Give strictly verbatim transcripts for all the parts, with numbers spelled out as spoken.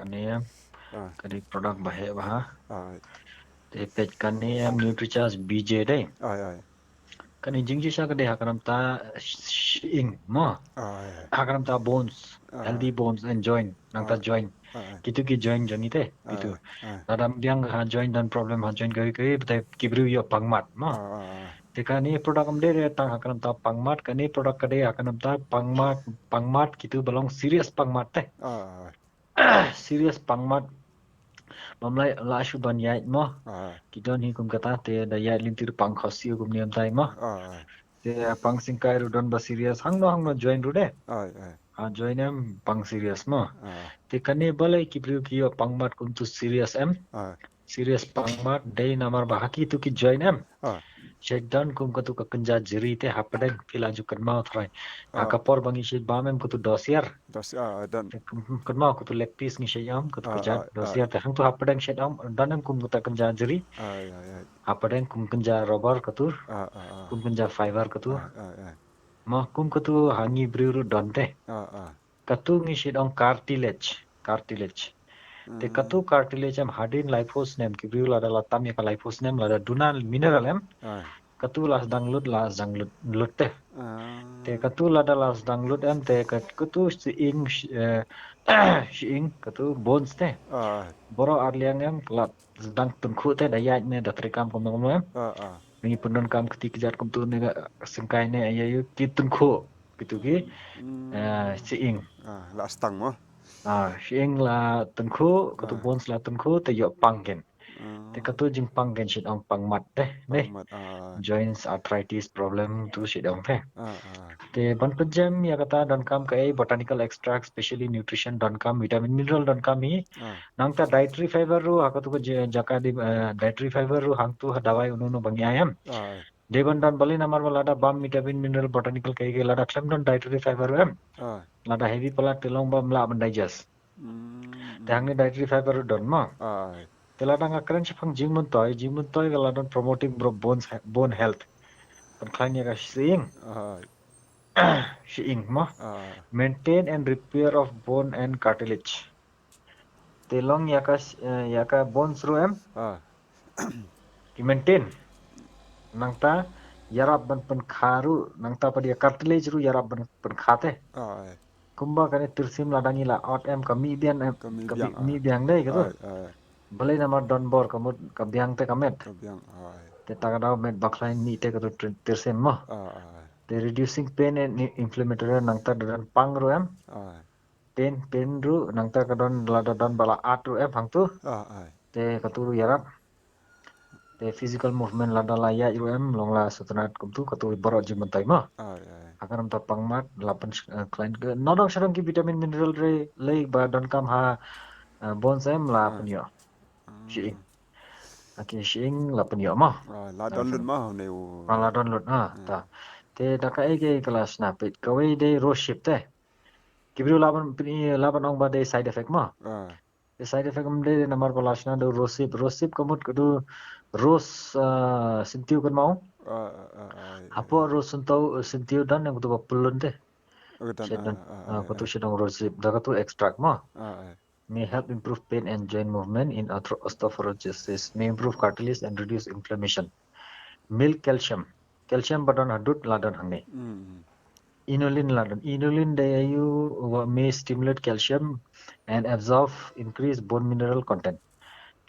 Kane em, ah, ka dei product ba heh bha. Ah, te peit kane em, Nutricharge B J dei. Ah, ah. Kane jingshisha ka dei ha ka namta shyieng mo. Ah, ah. Ha ka namta bones, ah, healthy bones and joint, nangta, ah, joint. Ah, ah. Kitu ki joint jong ngi te, ah, kitu. Ah. Lada ym biang ha joint don problem ha joint kawei kawei, te ki briew ïoh pangmat mo. Ah, ah, ah. Te kane product ym dei re tang ha ka namta pangmat, kane product ka dei ha ka namta pangmat, pangmat kitu ba long serious pangmat te. Ah, ah. Serious pangmat. Bym lah, lah shuh ban ïaid mo. Ah. Ki don hi kum kata te da ïaid lynti ruh pang khohsiew kum niam tai mo. Ah. Te pang syngkai ruh don ba serious hangno hangno joint ruh de. Ah, ah. Ha joint em pang serious mo. Ah. Te kane balei ki briew ki ïoh pangmat kumtu serious em. Ah. Serious pangmat dei namar ba ha kitu ki joint em. Ah. Shait don kum katu ka kynja jri te hapdeng phi la ju kynmaw trai. Ha, ah, ka por ba ngi shait bam em katu dosiar. Dos, ah, don. Kynmaw katu leg piece ngi shait ïam katu, ah, kynja, ah, ah, dosiar te hangtu hapdeng shait ym don em kum kata kynja jri. Ah, ya, ya. Hapdeng kum kynja rubber katu. Ah, ah, ah. Kum kynja fiber katu. Ah, ah, ah. Mo kum katu ha ngi briew ruh don te. Ah, ah. Katu ngi shait ong cartilage, cartilage. Te, hmm, katu cartilage em hadien laiphew snem ki briew lada la tam ïa ka laiphew snem lada duna mineral em. Ah. Katu la sdang lut, la sdang lut, lut te. Ah. Te katu lada la sdang lut em te kat-, katu shyieng, sh-, eh, shyieng, katu bones te. Ah. Baroh arliang em la sdang tyngkhuh te da ïaid ne da treikam kumno kumno em. Ah, ah. Ngi pyndonkam kti kjat kumtu ne ka syngkai ne ïa ïa ki tyngkhuh. Kitu ki, hmm, eh, shyieng. Ah, la sdang mo. Ah, shyieng la tyngkhuh, katu, ah, bones la tyngkhuh, te ïoh pang kein. Ah. Te katu jingpang kein shait ong pangmat te, ne? Pangmat, ah. Joints, arthritis problem tu shait ong te. Ah, ah. Te ban pynjem ïa kata donkam kaei, botanical extract, specially nutrition donkam, vitamin mineral donkam hi. Ah. Nangta dietary fiber ruh, ha katu ka ja-, jaka di, eh, dietary fiber ruh hangtu ha dawai uno uno ba ngi ai em. Ah. Dei ban don balei namar ba lada bam vitamin mineral botanical kaei kaei lada khlem don dietary fiber em. Ah. Lada heavy palat te long bym lah ban digest. Hmm. Te hangne dietary fiber don mo. Ah. Te lada nga kren shaphang jingmyntoi, jingmyntoi ka la don promoting bro-, bones he-, bone health. Pynkhlaiñ ïa ka shyieng. Ah. Shyieng mo. Ah. Maintain and repair of bone and cartilage. Te long ïa ka, eh, ïa ka bones ruh em. Ah. Ki maintain. Nangta ïarap ban pynkha ruh, nangta pat ïa cartilage ruh ïarap ban pynkha te. Ah, ai. Kumba kane tyrsim lada ngi la ot em ka mih biang em, ka mih biang, mih biang dei katu. Ai, ai. Balei namar don bor ka mut ka biang te ka met. Ka biang, ai. Te ta ka daw met bakhlaiñ mih te katu tyr-, tyrsim mo. Ah, ai. Te reducing pain and i-, inflammatory nangta da don pang ruh em. Ai. Pain, pain ruh nangta ka don lada don ba la at ruh em hangtu. Ah, ai. Te katu ruh ïarap. Te physical movement lada la ïaid ruh em long la sutnat kumtu katu baroh jingmyntoi mo. Ai, ai. Ha ka namta pangmat la pyn, eh, khlaiñ ka. Nodong shadong ki vitamin mineral re lei ba donkam ha, eh, bones em la, ah, pynïoh. Hmm. Shyieng. Aki shyieng la pynïoh mo. Ah, la don lut mo ne u. Ah, la don lut, ah, hmm, ta. Te da kaei kaei ka la shna peit kawei dei rose hip te. Ki briew lah ban pyn-i, lah ban ong ba dei side effect mo. Ah. Te side effect ym dei namar ba la shna da u rose hip, rose hip ka mut ka dei u rose, ah, syntiew kynmaw. Ah, ah, ah, ah, hapoh, ah, rose syntiew, syntiew don ïa katu ba pyllun te. Oh, don, shet don, ah, ah, ah, katu, ah, shet don rose hip da katu extract mo. Ah, ah. May help improve pain and joint movement in arthro-, osteoporosis. May improve cartilage and reduce inflammation. Milk calcium. Calcium ba don ha dud la don hangne. Mm. Inulin la don. Inulin dei aïu, wa may stimulate calcium and absorb increase bone mineral content.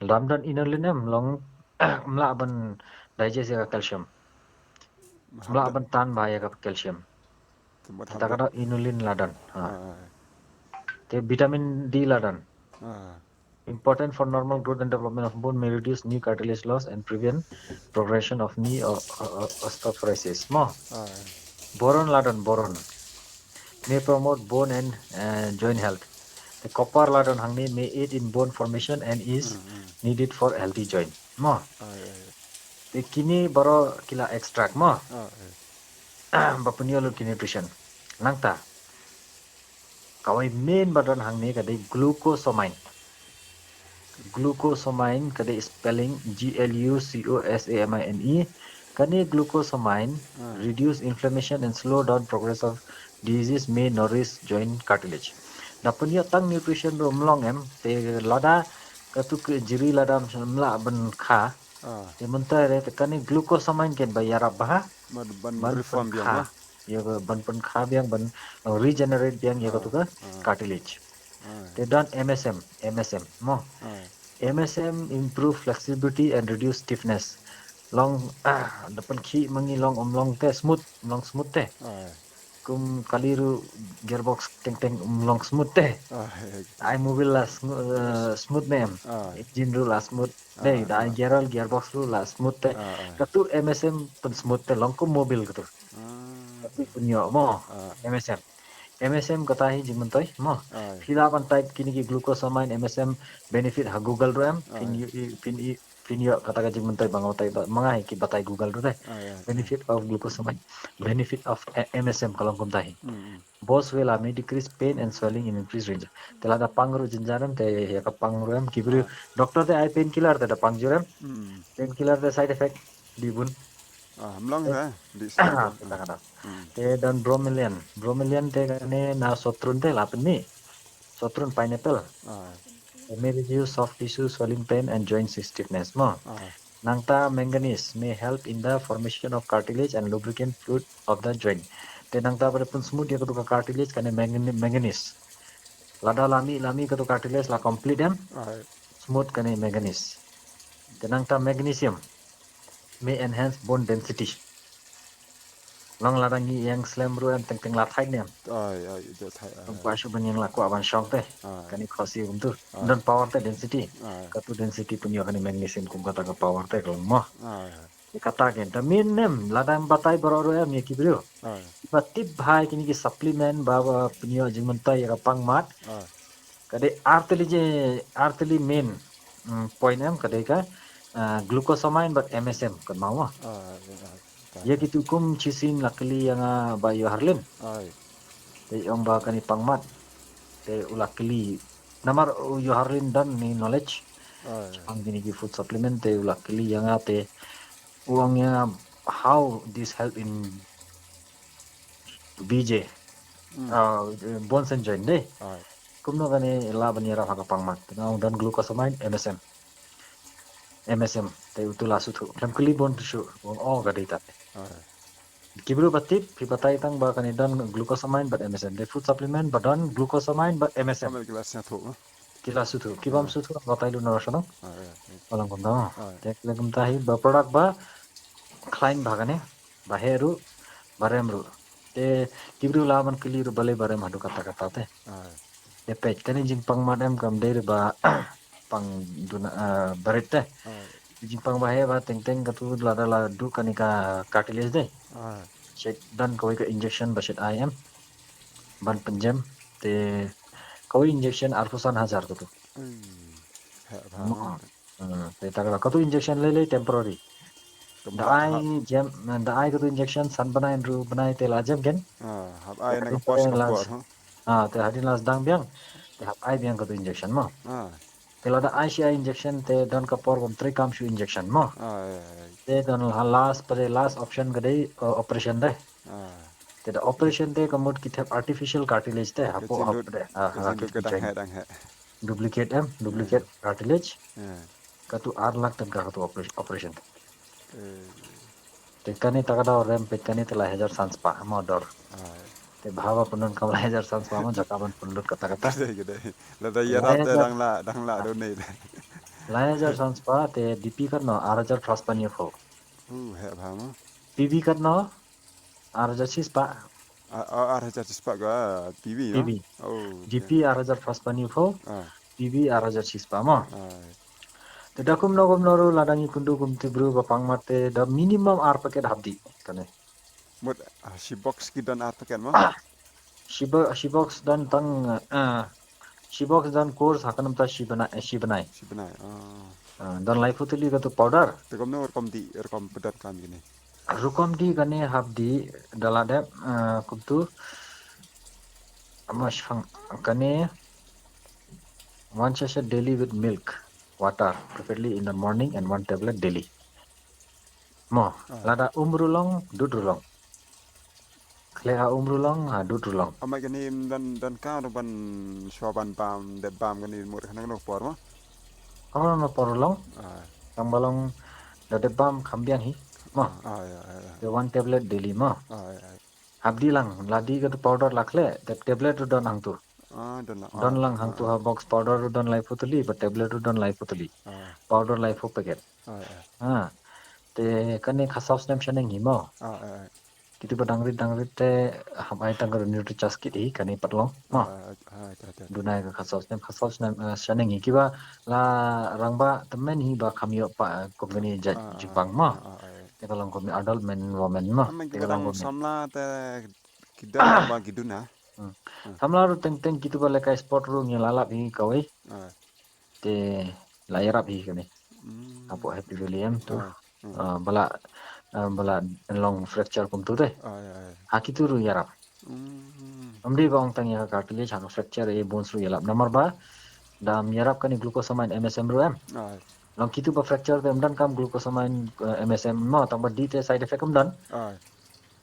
Lada ym don inulin em long ym lah ban digest ïa ka calcium. Ym lah ban tan bha ïa ka calcium. Te ta ka daw inulin la don. Ha. Ah. Te vitamin D la don. Ah. Important for normal growth and development of bone, may reduce new cartilage loss and prevent progression of knee or, or, or osteoporosis. Mo. Ah. Boron la don, boron. May promote bone and, eh, joint health. Te copper la don hangne, may aid in bone formation and is, mm, mm, needed for healthy joint. Mo. Ah, ya, ya. Te kine baroh ki la extract mo. Ah, ya. Ba pynïoh lut ki nutrition. Nangta kawei main ba don hangne ka dei glucosamine. Glucosamine ka dei spelling G L U C O S A M I N E. Kane glucosamine, ah, reduce inflammation and slow down progress of disease, may nourish joint cartilage. Da pynïoh tang nutrition ruh ym long em, te lada katu ka jiri lada ym lah ban kha. Te mynta re te kane glucosamine kan ba ïarap bha. Ban, ban reform biang kha. Ïa ka ban pynkha biang, ban regenerate biang ïa katu ka cartilage. Te don M S M, M S M mo. M S M improve flexibility and reduce stiffness. Long, ah, da pynkhih ma ngi long, ym long te smooth, ym long smooth te. Kum kali ruh gearbox teng teng ym long smooth te. Ai mobil la smooth, eh, smooth ne em. Engine ruh la smooth. Dei, da ai gear oil, gearbox ruh la smooth te. Katu M S M pynsmooth te, long kum mobil katu. Katu pynïoh mo. M S M. M S M kata hi jingmyntoi mo. Phi lah ban type kine ki glucosamine M S M benefit ha Google ruh em. Phin ïoh, phin ïoh, phin ïoh kata ka jingmyntoi ba nga batai, ba ma nga hi ki batai Google ruh te. Benefit of glucosamine. Benefit of, eh, M S M ka long kumta hi. Boswellia may decrease pain and swelling in increased range. Te lada pang ruh jynjar em, te ïa ka pang ruh em, ki briew. Doctor te ai painkiller te da pang jur em. Painkiller te side effect dih bun. Ah, ym long te, dih side effect. Te don bromelain. Bromelain te kane na sotrun te la pynmih. Sotrun, pineapple. It may reduce soft tissue swelling pain and joint stiffness mo. Nangta manganese may help in the formation of cartilage and lubricant fluid of the joint. Te nangta ba da pynsmooth ïa katu ka cartilage kane mangani-, manganese. Lada la mih, la mih katu cartilage la complete em. Smooth kane manganese. Te nangta magnesium may enhance bone density. Long lada ngi ïeng slem ruh em, teng teng la thait ne em. Ai, ai, ïa thait. Ym kwah shuh ban ïeng, la kwah ban shong te. Kane khohsiew kumtu. Don power te density. Katu density pynïoh kane magnesium kum kata ka power te ka long mo. Ïa kata ken. Te mynne em, lada ym batai baroh ruh em ïa ki briew. Ba tip bha ïa kine ki supplement ba, ba pynïoh jingmyntoi ïa ka pang mat. Ka dei artylli je, artylli main, mm, point em, ka dei ka, ah, glucosamine bad M S M, kynmaw mo. Ïa kitu kum shisien la kylli ïa nga Bah Yoharlin. Te ong ba kane pang mat. Te u la kylli. Namar u Yoharlin don ni knowledge. Shaphang kine ki food supplement te u la kylli ïa nga te. U ong ïa nga how this help in B J. Ah, bones and joint dei. Kumno kane lah ban ïarap ha ka pang mat. Te nga ong don glucosamine, M S M. M S M. Te utu la sngewthuh. Khlem kylli bun shuh. Ong, oh, ka dei ta. Ki briew ba tip, phi batai tang ba kane don glucosamine bad M S M. Dei food supplement ba don glucosamine bad M S M. Ki la sngewthuh. Ki bym sngewthuh, batai lut noh sha nong. Ba long kumta. Te kane kumta hi ba product ba khlaiñ bha kane. Ba heh ruh, ba rem ruh. Te ki briew lah ban kylli ruh balei ba rem haduh katta katta te. Te peit kane jingpang mat em, kam dei ruh ba pang duna, ah, barit te. Jingpang ba heh ba teng teng katu lada la duh kane ka cartilage dei. Shet don kawei ka injection ba shet ai em. Ban pynjem te kawei injection arphew san hajar katu. Hmm, heh bha. Hmm, te ta ka, katu injection lei lei temporary. Da ai jem, da ai katu injection san bnai hynriew bnai te la jem ken. Ah, hap ai na ka por sha ka por, ha. Ah, te hadien la sdang biang. Te hap ai biang katu injection mo. Te lada ai shi ai injection te don ka por bym trei kam shuh injection mo. Te don la last, pyrshah last option ka dei, uh, operation dei. Te da operation te ka mut ki thep artificial cartilage te hapoh hap te. Ah, ka dang heh, dang heh. Duplicate em, duplicate cartilage. Katu ar lak tyngka katu operation. Te kane ta ka daw rem peit kane te lai hajar san spah mo dor. Te bha ba pyndonkam lai hajar san spah mo jaka ban pynlut katta katta. Lada ïarap te dang lah, dang lah don ne. Lai hajar san spah te D P katno, ar hajar phra spah hynñiew phew. Uh, heh bha mo. P B katno, ar hajar shi spah. Ar hajar shi spah ka P B, P B. D P ar hajar phra spah hynñiew phew. P B ar hajar shi spah mo. Te da kumno kumno ruh lada ngi kynduh kum te briew ba pang mat te da minimum ar packet hap dih kane. Mut, ah, shi box ki don ar packet mo? Shi bo-, shi box don tang, ah, shi box don course ha ka namta shi bnai, eh, shi bnai. Shi bnai, ah. Ah, don laiphew tylli katu powder. Te kumno rukom dih, rukom pyndonkam kine? Rukom dih kane hap dih da la dep, ah, kumtu. Ama shipang kane one sachet daily with milk, water, preferably in the morning and one tablet daily. Mo, lada um ruh long, dud ruh long. Khleh ha um ruh long, ha dud ruh long. Amai kane don, don ka ruh ban shuwa ban bam, dep bam kane mut kane kano por ma? Kano kano por ruh long. Ah. Tang ba long da dep bam kham biang hi. Ma. Ah, ya, ya, ya. Te one tablet daily ma. Ah, ya, ya. Hap dih lang, la dih ka tu powder la khleh, te tablet ruh don hangtu. Ah, don lang. Don lang hangtu ha box powder ruh don laiphew tylli, ba tablet ruh don laiphew tylli. Ah. Powder laiphew packet. Ah, ah. Ah. Te kane khatsaw snem shaneng hi mo. Ah, ah, ah. Kitu ba dang rit dang rit te hap ai tang ka Nutri Charge kit hi kane pat long. Mo. Ah, ah, ah, ah, ah. Duna ka khatsaw snem, khatsaw snem, eh, shaneng hi kiba la rangbah tymmen hi ba kham ïoh pa, eh, company jait jingpang mo. Ah, ah, ah, ah. Te ka long company adult men, women mo. Te ka long company. Samla te ki don ba ki duna. Hmm. Hmm. Samla ruh teng teng kitu ba lehkai sport ruh ngi la lap hi kawei. Ah. Te la ïarap hi kane. Hmm. Hapoh Happy Valley em tu. Ah, hmm. Ah, ba la, ah, ba la long fracture kumtu te. Ah, ya, ya. Ha kitu ruh ïarap. Hmm. Ym dei ba ong tang ïa ka cartilage, ha ka fracture e bones ruh ïalap. Namar ba da ym ïarap kane glucosamine M S M ruh em. Ah. Long kitu ba fracture te ym don kam glucosamine, eh, M S M mo, tang ba dih te side effect ym don. Ah.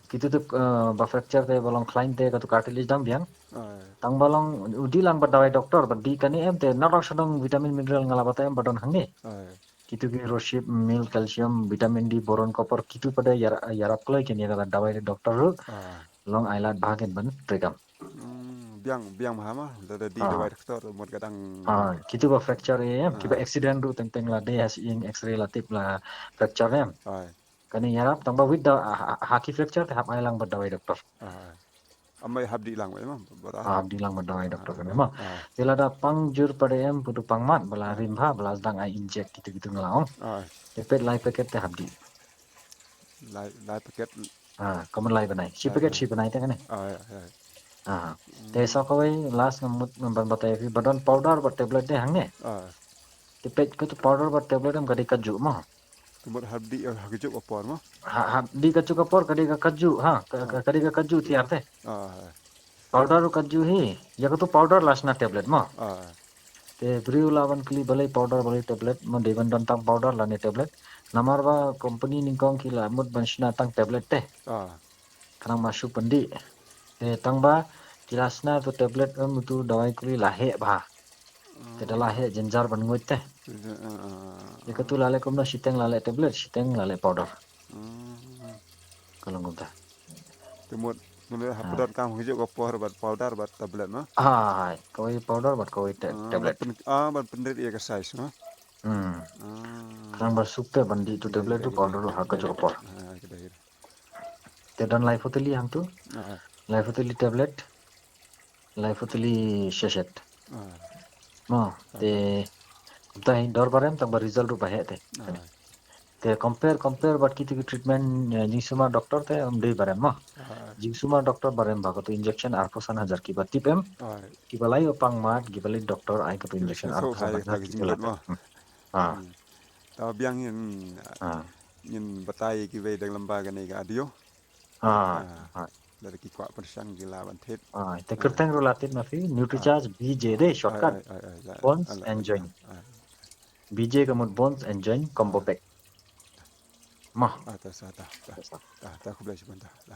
Kitu tu, eh, ba fracture te ba long khlaiñ te katu cartilage dang biang. Ah. Tang ba long u dih lang bad dawai doktor, ba dih kane em te na rok sha dong vitamin mineral nga la batai em ba don hangne. Ah. Kitu ki roship, milk, calcium, vitamin D, boron, copper, kitu pat de ïar-, ïarap kloi ken ïa ka dawai doktor ruh. Ah. Long ai lad bha ken ban treikam. Hmm, biang, biang bha ma, lada dih dawai doktor mut ka dang. Ah, kitu ba fracture em, kiba accident ruh teng teng la dei ha sha ïing X-ray la tip la fracture em. Ah. Kane ïarap tang ba wit da, ha, ha, ha ki fracture te hap ai lang bad dawai doktor. Ah. Amai hap dih lang bad ma, bad ah. Hap dih lang bad dawai doktor kane ma. Ah. Te lada pang jur pat de em, putu pang mat, ba la rim bha, ba la sdang ai inject kitu kitu nga la ong. Ah. Te peit lai packet te hap dih. Lai, lai packet. Ah, ka mut lai bnai. Shi packet, shi bnai te kane. Ah, ya, ya. Ah. Hmm. Te sa kawei last nga mut nga ban batai phi ba don powder bad tablet de hangne. Ah. Te peit katu powder bad tablet em ka dei kajuh mo. Te mut hap dih, eh, ha kajuh ka por mo? Ha, hap dih kajuh ka por, ka dei ka kajuh, ha, ka, ka, ka dei ka kajuh tiar te. Ah. Powder ruh kajuh hi, ïa katu powder la shna tablet mo. Ah. Te briew la ban kylli balei powder balei tablet, mo dei ban don tang powder lane tablet. Namar ba company nyngkong ki la mut ban shna tang tablet te. Ah. Khnang ba shu pyndih. Te tang ba ki la shna tu tablet em tu dawai kuli la heh bha. Te da la heh jynjar ban nguid te. Ah, ah, ah. Ïa katu la leh kumno shiteng la leh tablet, shiteng la leh powder. Hmm. Ka long kumta. Te mut, mut hap don kam kajuh ka por bad powder bad tablet ma? Hai, kawei powder bad kawei ta-, ah, tablet. Bad pyn-, ah, bad pynrit ïa ka size ma? Hmm. Ah. Khnang ba suk te ban dih tu tablet tu powder ruh ha kajuh ka por. Ah, ka dei. Te don laiphew tylli hangtu. Ah. Laiphew tylli tablet. Laiphew tylli sachet. Ah. Mo, te kumta hi dor ba rem tang ba result ruh ba heh te. Ah. Te compare, compare bad kitu ki treatment, eh, jingsumar doctor te ym dei ba rem mo. Ah. Jingsumar doctor ba rem ba katu injection arphew san hajar kiba tip em. Ah. Kiba la ïoh pang mat, kiba leit doctor ai katu injection arphew san hajar kiba la tip. Hmm. Ah. Hmm. Te biang ngin, ah, ngin batai kiwei dang lamba kane ka audio. Ah, ah. Lada ki kwah pynshang ki la ban thied. Ah, te kyrteng ruh la thied ma phi, NutriCharge B J de, shortcut. Ah, ah, ah, ah, ah, Bones and Joint. Ah. B J ka mut Bones and Joint Combo Pack. Mo. Ah, ta sa, ta, ta. Ta sa. Ta, ta, khublei shibun ta, ta.